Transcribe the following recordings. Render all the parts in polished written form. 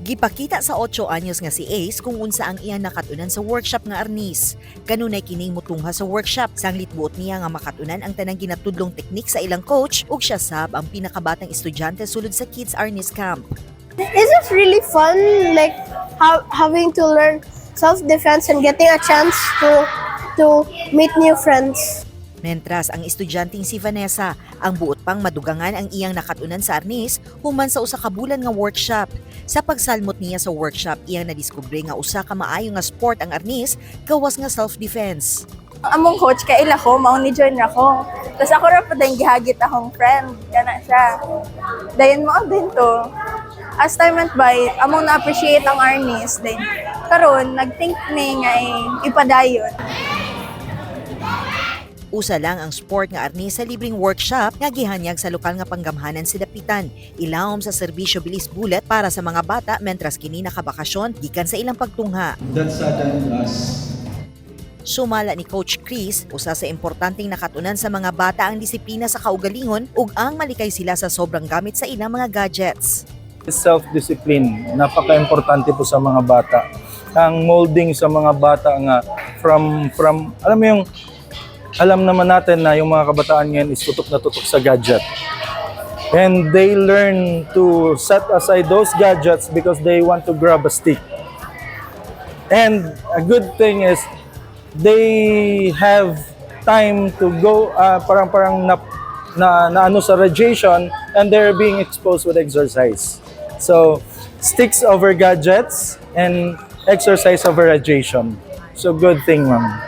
Gipakita sa 8 anyos nga si Ace kung unsa ang iyang nakatunan sa workshop nga arnis. Kanunay kining mutungha sa workshop, sanglit buot niya nga makatunan ang tanang ginatudlong teknik sa ilang coach ug siya sab ang pinakabatang estudyante sulod sa Kids Arnis Camp. It's just really fun, like having to learn self-defense and getting a chance to meet new friends. Mentras ang estudyanteng si Vanessa, ang buot pang madugangan ang iyang nakatunan sa arnis human sa usa ka bulan nga workshop. Sa pagsalmot niya sa workshop, iyang nadiskubre nga usa ka maayo nga sport ang arnis gawas nga self-defense. Among coach kaila ko, mao ni join ako. Tapos ako ra pud ang gihagit akong friend, kana siya. Dayon mao din to. As time went by, among na-appreciate ang arnis then karon nag-think mi nga ipadayon. Usa lang ang sport nga arnis sa libreng workshop nga gihanyag sa lokal nga panggamhanan sa Dapitan. Ilawom sa serbisyo Bilis Bullet para sa mga bata mentras kini nakabakasyon gikan sa ilang pagtungha. That saddened us. Sumala ni Coach Chris, usa sa importanteng nakatunan sa mga bata ang disiplina sa kaugalingon ug ang malikay sila sa sobrang gamit sa ilang mga gadgets. Self-discipline, napaka-importante po sa mga bata. Ang molding sa mga bata nga from alam mo yung alam naman natin na yung mga kabataan ngayon is tutok na tutok sa gadget. And they learn to set aside those gadgets because they want to grab a stick. And a good thing is they have time to go parang na ano sa radiation and they're being exposed with exercise. So sticks over gadgets and exercise over radiation. So good thing, ma'am.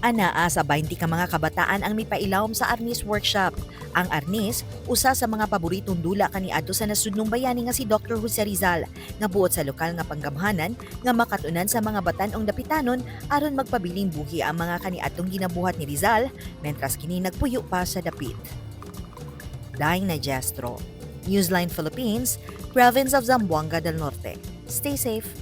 Anaa sa 20 ka mga kabataan ang mipailawom sa Arnis Workshop. Ang Arnis, usa sa mga paboritong dula kaniadto sa nasudnong bayani nga si Dr. Jose Rizal, nga buot sa lokal nga panggamhanan nga makatunan sa mga batan-ong Dapitanon aron magpabiling buhi ang mga kaniadtong ginabuhat ni Rizal mentras kini nagpuyo pa sa dapit. Daing na Jestro, Newsline Philippines, Province of Zamboanga del Norte. Stay safe.